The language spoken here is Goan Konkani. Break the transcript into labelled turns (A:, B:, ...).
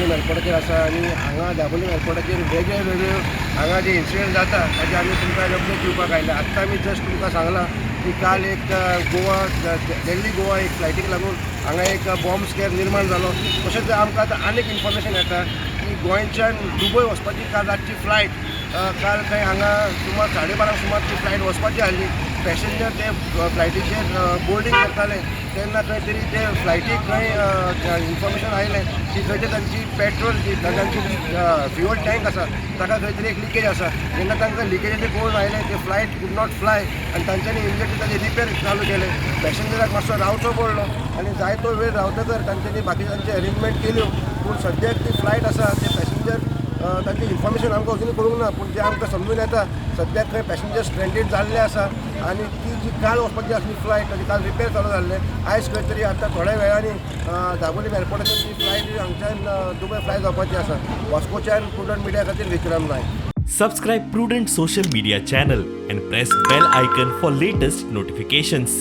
A: दाबोलीम एअरपोर्टाचेर आसा आनी हांगा दाबोलीम एअरपोर्टाचेर वेगळे वेगळे हांगा जे इन्सिडंट जाता ताजे आमी तुमकां अपडेट दिवपाक आयल्या. आत्तां आमी जस्ट तुमकां सांगलां की काल एक गोवा दिल्ली गोवा एक फ्लायटीक लागून हांगा एक बॉम्ब स्केर निर्माण जालो. तशेंच आमकां आतां आनीक इन्फॉर्मेशन येता की गोंयच्यान दुबय वचपाची काल रातची फ्लायट, काल खंय हांगा सुमार 12:30 सुमार ती फ्लायट वचपाची आसली. पॅसेंजर ते फ्लायटीचेर बोर्डींग करताले तेन्ना खंय तरी ते फ्लायटीक खंय इन्फॉर्मेशन आयलें की खंय तरी तांची पेट्रोल जी तांची जी फ्युअल टँक आसा ताका खंय तरी एक लिकेज आसा. जेन्ना तांकां लिकेजाचें कळून आयलें, ते फ्लायट could not fly आनी तांच्यांनी इमिजिएटली ताजें रिपेर चालू केलें. पॅसेंजराक मातसो रावचो पडलो आनी जायतो वेळ रावतकर तांच्यांनी बाकी तांचे अरेंजमेंट केल्यो. पूण सद्याक ती फ्लायट आसा ते पॅसेंजर तांचें इन्फॉर्मेशन आमकां अजून कळूंक ना, पूण जें आमकां समजून येता, सद्याक खंय पॅसेंजर स्ट्रेंडेड जाल्ले आसा आनी ती जी काल वचपाची आसली फ्लायट ताजी काल रिपेर चालू जाल्ले. आयज खंय तरी आतां थोड्या वेळांनी दाबोलीम एअरपोर्टाचेर ती फ्लायट हांगच्यान दुबय फ्लाय जावपाची आसा. वास्कोच्यान प्रुडंट मिडिया खातीर विक्रम Naik.
B: Subscribe Prudent Social Media channel and press bell icon for latest notifications.